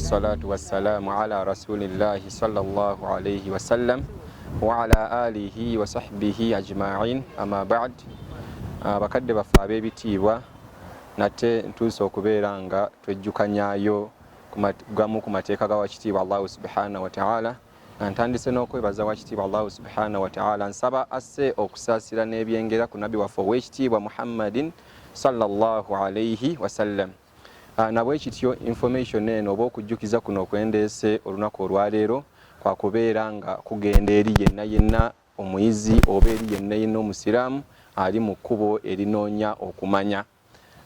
Wassalatu wassalamu ala rasulillahi sallallahu alayhi wasallam wa ala alihi wa sahbihi ajma'in, amma ba'd. Abakadde baffe ab'ebitiibwa, nate ntuuse okubeera nga twejjukanyayo gamu ku mateeka ga wakitiibwa Allahu subhanahu wa ta'ala, nga ntandise n'okwebaza wakitiibwa Allahu subhanahu wa ta'ala. Nsaba asse okusaasira n'ebyengera ku nabbi waffe ow'ekitiibwa Muhammadin sallallahu alayhi wasallam. Nabwekityo information eno oba okujjukiza kuno okwendeese olunaku olwaleero kwakubeera nga kugenda eri yenna yenna omuyizi oba eri yenna yenna omusiraamu ali mu kkubo erinoonya okumanya.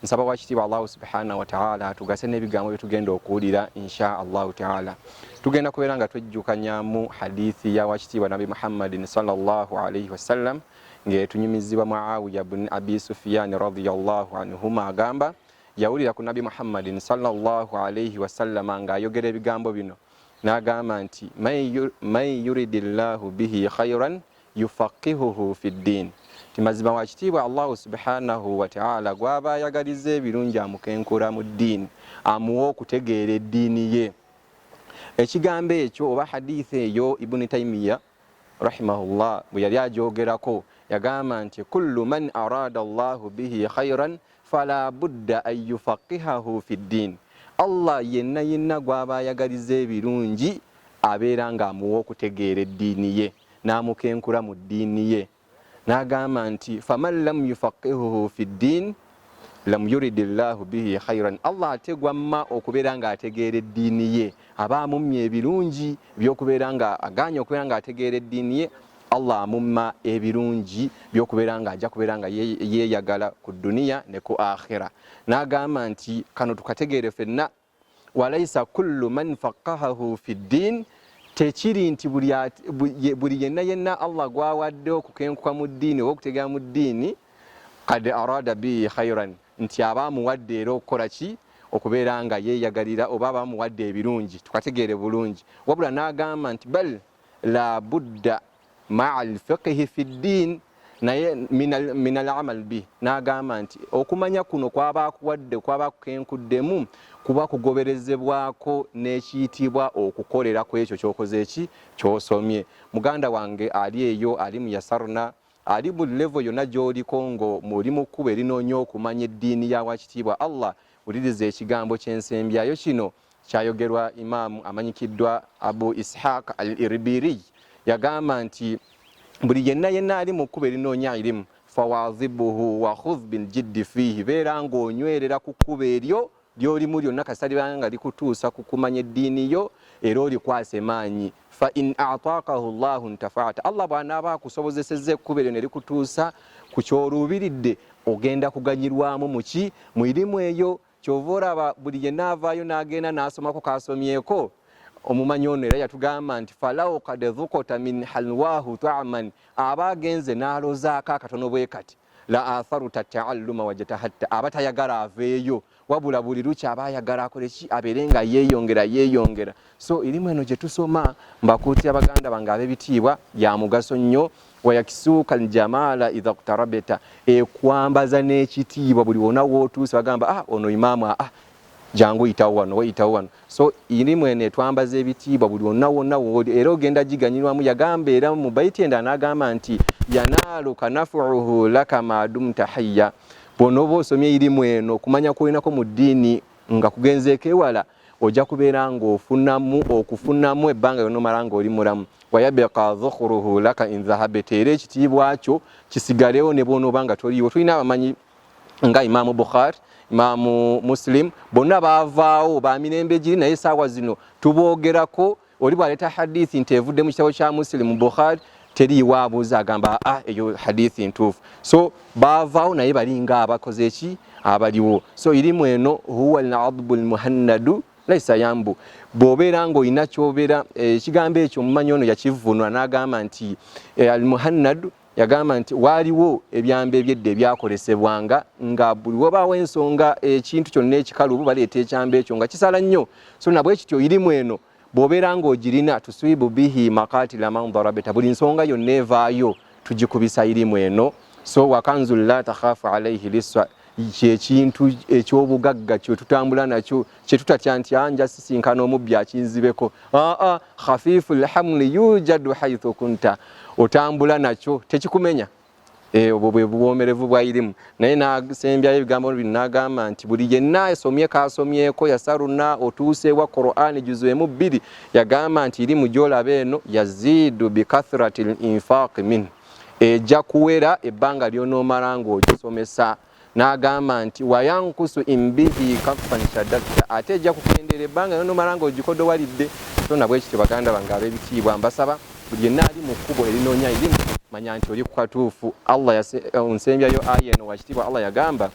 Nsaba wakitiibwa Allahu subhanahu wa ta'ala atugase n'ebigambo bye tugenda okuwulira insha Allahu ta'ala. Tugenda kubeera nga twejjukanyamu hadithi ya wakitiibwa Nabi Muhammadin sallallahu alaihi wasallam ng'etunyumizibwa Muawiya bun Abi Sufyan radiyallahu anhuma, agamba yawulira ku Nabi Muhammadin sallallahu alaihi wasallama ng'ayogera ebigambo bino n'agamba nti man yuridillahu bihi khairan yufaqihuhu fi ddin, ti mazima wakitiibwa Allahu subhanahu wa ta'ala gw'aba ayagaliza ebirungi amukenkura mu ddiini, amuwa okutegeera eddiini ye. Ekigambo ekyo oba hadithi eyo Ibuni Taimiya rahimahullah bwe yali agyogerako yagamba nti kullu man arada Allahu bihi khairan fala budda an yufaqihahu fi ddin, Allah yenna yenna gw'aba ayagaliza ebirungi abeera ng'amuwa okutegeera eddiini ye n'amukenkura mu ddiini ye. N'agamba nti faman lam yufaqihuhu fi ddin lam yuridi llahu bihi khairan, Allah ate gwamma okubeera ng'ategeera eddiini ye aba amummye ebirungi by'okubeera nga agaanye okubeera ng'ategeera eddiini ye, Allah amumma ebirungi by'okubeera nga ajja kubeera nga yeeyagala ku duniya ne ku akhira. N'agamba nti kano tukategeere fenna, walaisa kullu man faqahahu fi ddin, tekiri nti buli yenna yenna Allah gwawadde okukenkuka mu ddiini oba okutegeera mu ddiini kad arada bihi khairan, nti aba amuwadde era okukola ki, okubeera nga yeeyagalira oba aba amuwadde ebirungi, tukategeere bulungi. Wabula n'agamba nti bal la budda maa alfiqhi fi ddin, naye min alamal bi, n'agamba nti okumanya kuno kwaba akuwadde kwaba akukenkuddemu kuba kugoberezebwako n'ekiyitibwa okukolera ku ekyo ky'okoze eki ky'osomye. Muganda wange ali eyo ali mu yasarna, ali mu levo yonna gy'oliko ng'oli mu kkubo erinoonya okumanya eddiini ya wakitiibwa Allah, wuliriza ekigambo ky'ensembyayo kino kyayogerwa imaamu amanyikiddwa Abu Ishaq al Irbiri. Yagamba nti buli yenna yenna ali mu kkubo erinoonya irimu, fawadhibuhu wa khudh biljiddi fiihi, beera ng'onywerera ku kkubo eryo lyolimu lyonna kasita libanga nga likutuusa ku kumanya eddiini yo era olikwase maanyi. Fa in atakahu llahu ntafaata, Allah bw'anaaba akusobozesezza ekkubo eryo ne likutuusa ku ky'oluubiridde ogenda kuganyirwamu muki mu irimu eyo. Kyova olaba buli yenna avaayo n'agenda n'asomako k'asomyeko, omumanyi ono era yatugamba nti falau kad dhukota min halwahu taaman, aba agenze n'alozaako akatono bwe kati, la atharuta taalluma wajatahatta, aba tayagala aveeyo, wabula buli lukya aba ayagala akole ki, abeere nga yeeyongera yeeyongera. So erimu eno gye tusoma, mbakuutira baganda bange ab'ebitiibwa, ya mugaso nnyo. Wayakisuuka aljamaala idha ktarabeta, ekwambaza n'ekitiibwa buli wona wootuuse bagamba ah, ono imaamu, ah, jangu yitawo wano, weyitawo wano. So irimu eno etwambaza ebitiibwa buli wonna wonna wooli era ogenda giganyirwamu. Yagamba era mu baiti endala n'agamba nti yanaaluka nafuuhu laka madumta hayya, bw'onooba osomye irimu eno okumanya kwolinako mu ddiini nga kugenzeeko ewala, ojja kubeera ng'ofunamu okufunamu ebbanga lyonna omala ng'oli mulamu. Wayabqa dhukhruhu laka in dhahabta, era ekitiibwa kyo kisigalewo ne bw'onooba nga toliiwo. Tulina abamanyi nga Imaamu Bukhari, Imaamu Muslim, bonna baavaawo ba mirembe giri, naye essaawa zino tuboogerako. Oli bw'aleeta hadithi nti evudde mu kitabo kya Muslim, Bukhari, teriiwo abuuza, agamba ah, eyo hadithi ntuufu. So baavaawo naye balinga abakoze ki, abaliwo. So irimu eno huwa al-adbu al-muhannadu laisa yambu, bw'obeera ng'olina kyobeera ekigambo ekyo omumanyi ono yakivvunula n'agamba nti al-muhannadu, yagamba nti waaliwo ebyambo ebyedda ebyakolesebwanga nga buli wabaawo ensonga ekintu kyonna ekikalubu baleeta ekyambo ekyo nga kisala nnyo. So nabwe kityo irimu eno bw'obeera ng'ogirina tusiibu bihi makatila man darabeta, buli nsonga yonna evaayo tugikubisa irimu eno. So wakanzu la takhafu alaihi liswa, Kyekintu eky'obugagga kye tutambula nakyo, kye tutatya nti anja sisinkana omubbi akinzibeko. Aa, khafifu lhamli yujadu haithu kunta, otambula nakyo tekikumenya. Eh, obwo bwe buwoomerevu bwa irimu. Naye nasembyayo ebigambo bino n'agamba nti buli yenna asomye kaasomyeko yasaruna otuuse wa Qur'ani juzu emu bbiri, yagamba nti irimu gy'olaba eno yaziidu bikathrati linfaqi minhu, ejja kuwera ebbanga ly'onoomala ng'ogisomesa. N'agamba nti wayankusu imbihi kaffan shadatta, ate ejja kukendeera ebbanga ly'onoomala ng'ogikodowalidde. So na bwe kityo, baganda bange ab'ebitiibwa, mbasaba buli yenna ali mu kkubo erinoonya irimu, manya nti oli ku katuufu. Allah nsembyayo aya eno, wakitiibwa Allah yagamba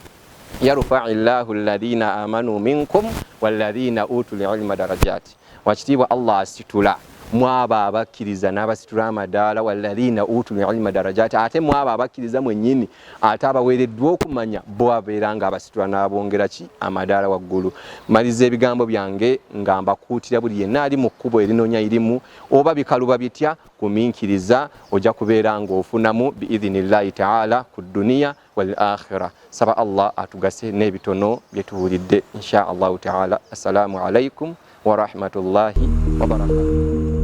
yarfai llahu alladhina amanu minkum walladhina utul ilma darajati. Wakitiibwa Allah asitula mwabo abakkiriza n'abasitula amadaala, walladhina utul ilma darajati, ate mwabo abakkiriza mwennyini ate abaweereddwa okumanya bo abeera nga abasitula n'abongera ki amadaala waggulu. Maliza ebigambo byange nga mbakuutira buli yenna ali mu kkubo erinoonya irimu, oba bikaluba bitya, gumiikiriza, ojja kubeera ng'ofunamu biidhinillahi taala ku duniya wal akhira. Saba Allah atugase n'ebitono bye tuwulidde insha Allahu taala. Assalamu alaikum warahmatullahi wabarakatuh.